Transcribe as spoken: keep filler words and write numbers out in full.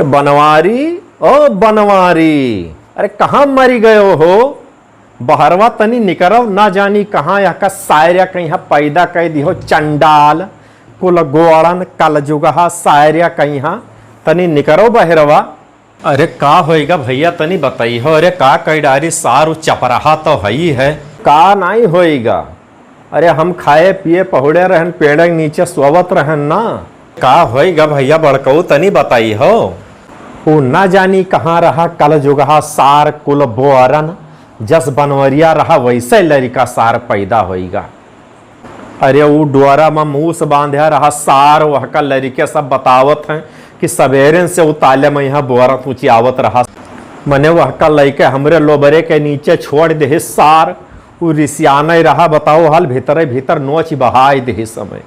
बनवारी, ओ बनवारी, अरे कहाँ मरी गयो हो? बहरवा तनी निकरो, ना जानी कहाँ यहका सायरिया कइहाँ पैदा कइ दिहो, चंडाल, कुल गोड़न, कलजुगहा, सायरिया कइहाँ, तनी निकरो बहरवा। अरे का होइगा भइया, तनी बतइहो, अरे का कइ डारी सार, उ चपरहा तो हई है। का नाहीं होइगा, अरे हम खाए पिए पहुड़े रहन, पेड़े के नीचे सोवत रहन ना। का होइगा भइया बड़कऊ, तनी बतइहो। उ ना जानी कहाँ रहा कलजुगहा सार कुल बोअरन, जस बनवरिया रहा वइसे लरिका सार पैदा होइगा। अरे उ डोरा मा मूस बांध्या रहा सार, वहका लरिके सब बतावत हैं कि सबेरेन से उ ताले मा यहाँ बोअरन उचियावत रहा। मने वहका लइके हमरे लोबरे के नीचे छोड़ देहे सार, उ रिसियाने रहा, बताओ हाल भीतरे भीतर नोच बहाय देहे समय।